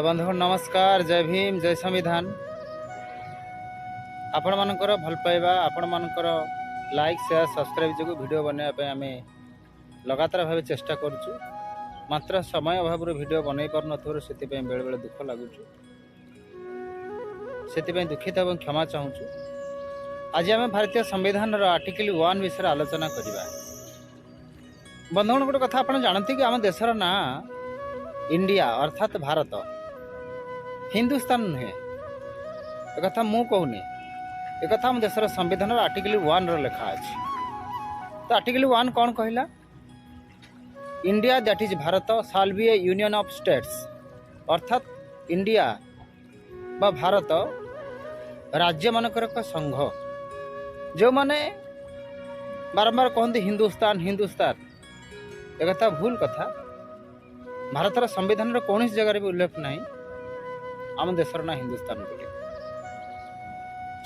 ବନ୍ଧୁଗଣ ନମସ୍କାର, ଜୟ ଭୀମ, ଜୟ ସମ୍ବିଧାନ। ଆପଣମାନଙ୍କର ଭଲ ପାଇବା, ଆପଣମାନଙ୍କର ଲାଇକ୍, ସେୟାର, ସବସ୍କ୍ରାଇବ୍ ଯୋଗୁଁ ଭିଡ଼ିଓ ବନାଇବା ପାଇଁ ଆମେ ଲଗାତାର ଭାବେ ଚେଷ୍ଟା କରୁଛୁ। ମାତ୍ର ସମୟ ଅଭାବରୁ ଭିଡ଼ିଓ ବନାଇ ପାରୁନଥିବାରୁ ସେଥିପାଇଁ ବେଳେବେଳେ ଦୁଃଖ ଲାଗୁଛୁ, ସେଥିପାଇଁ ଦୁଃଖିତ ଏବଂ କ୍ଷମା ଚାହୁଁଛୁ। ଆଜି ଆମେ ଭାରତୀୟ ସମ୍ବିଧାନର ଆର୍ଟିକଲ 1 ବିଷୟରେ ଆଲୋଚନା କରିବା। ବନ୍ଧୁଗଣ, ଗୋଟେ କଥା ଆପଣ ଜାଣନ୍ତି କି ଆମ ଦେଶର ନାଁ ଇଣ୍ଡିଆ ଅର୍ଥାତ୍ ଭାରତ, ହିନ୍ଦୁସ୍ତାନ ନୁହେଁ। ଏକଥା ମୁଁ କହୁନି, ଏକଥା ଆମ ଦେଶର ସମ୍ବିଧାନର ଆର୍ଟିକଲ 1ର ଲେଖା ଅଛି। ତ ଆର୍ଟିକଲ 1 କ'ଣ କହିଲା? India, that is Bharat, shall be a union of states. ଅର୍ଥାତ୍ ଇଣ୍ଡିଆ ବା ଭାରତ ରାଜ୍ୟମାନଙ୍କର ଏକ ସଂଘ। ଯେଉଁମାନେ ବାରମ୍ବାର କହନ୍ତି ହିନ୍ଦୁସ୍ତାନ ହିନ୍ଦୁସ୍ତାନ, ଏକଥା ଭୁଲ କଥା। ଭାରତର ସମ୍ବିଧାନର କୌଣସି ଜାଗାରେ ବି ଉଲ୍ଲେଖ ନାହିଁ ଆମ ଦେଶର ନାଁ ହିନ୍ଦୁସ୍ତାନ ବୋଲି।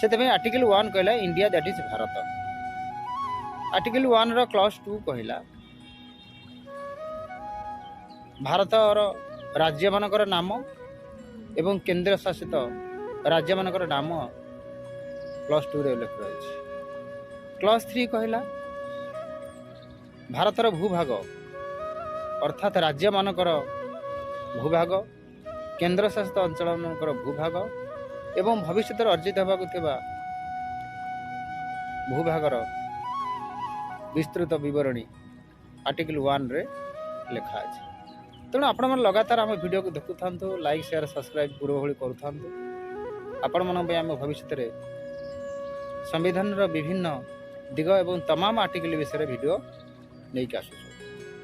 ସେଥିପାଇଁ ଆର୍ଟିକଲ 1 କହିଲା India, that is Bharat. Article 1ର clause 2 କହିଲା ଭାରତର ରାଜ୍ୟମାନଙ୍କର ନାମ ଏବଂ କେନ୍ଦ୍ର ଶାସିତ ରାଜ୍ୟମାନଙ୍କର ନାମ କ୍ଲଜ୍ 2ରେ ଉଲ୍ଲେଖ ରହିଛି। କ୍ଲଜ୍ 3 କହିଲା ଭାରତର ଭୂଭାଗ, ଅର୍ଥାତ୍ ରାଜ୍ୟମାନଙ୍କର ଭୂଭାଗ, କେନ୍ଦ୍ରଶାସିତ ଅଞ୍ଚଳମାନଙ୍କର ଭୂଭାଗ ଏବଂ ଭବିଷ୍ୟତରେ ଅର୍ଜିତ ହେବାକୁ ଥିବା ଭୂଭାଗର ବିସ୍ତୃତ ବିବରଣୀ ଆର୍ଟିକଲ 1ରେ ଲେଖା ଅଛି। ତେଣୁ ଆପଣମାନେ ଲଗାତାର ଆମ ଭିଡ଼ିଓକୁ ଦେଖୁଥାନ୍ତୁ, ଲାଇକ୍, ସେୟାର, ସବସ୍କ୍ରାଇବ୍ ପୂର୍ବ ଭଳି କରୁଥାନ୍ତୁ। ଆପଣମାନଙ୍କ ପାଇଁ ଆମେ ଭବିଷ୍ୟତରେ ସମ୍ବିଧାନର ବିଭିନ୍ନ ଦିଗ ଏବଂ ତମାମ ଆର୍ଟିକଲ ବିଷୟରେ ଭିଡ଼ିଓ ନେଇକି ଆସୁଛୁ।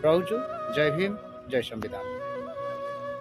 ରହୁଛୁ, ଜୟ ଭୀମ, ଜୟ ସମ୍ବିଧାନ।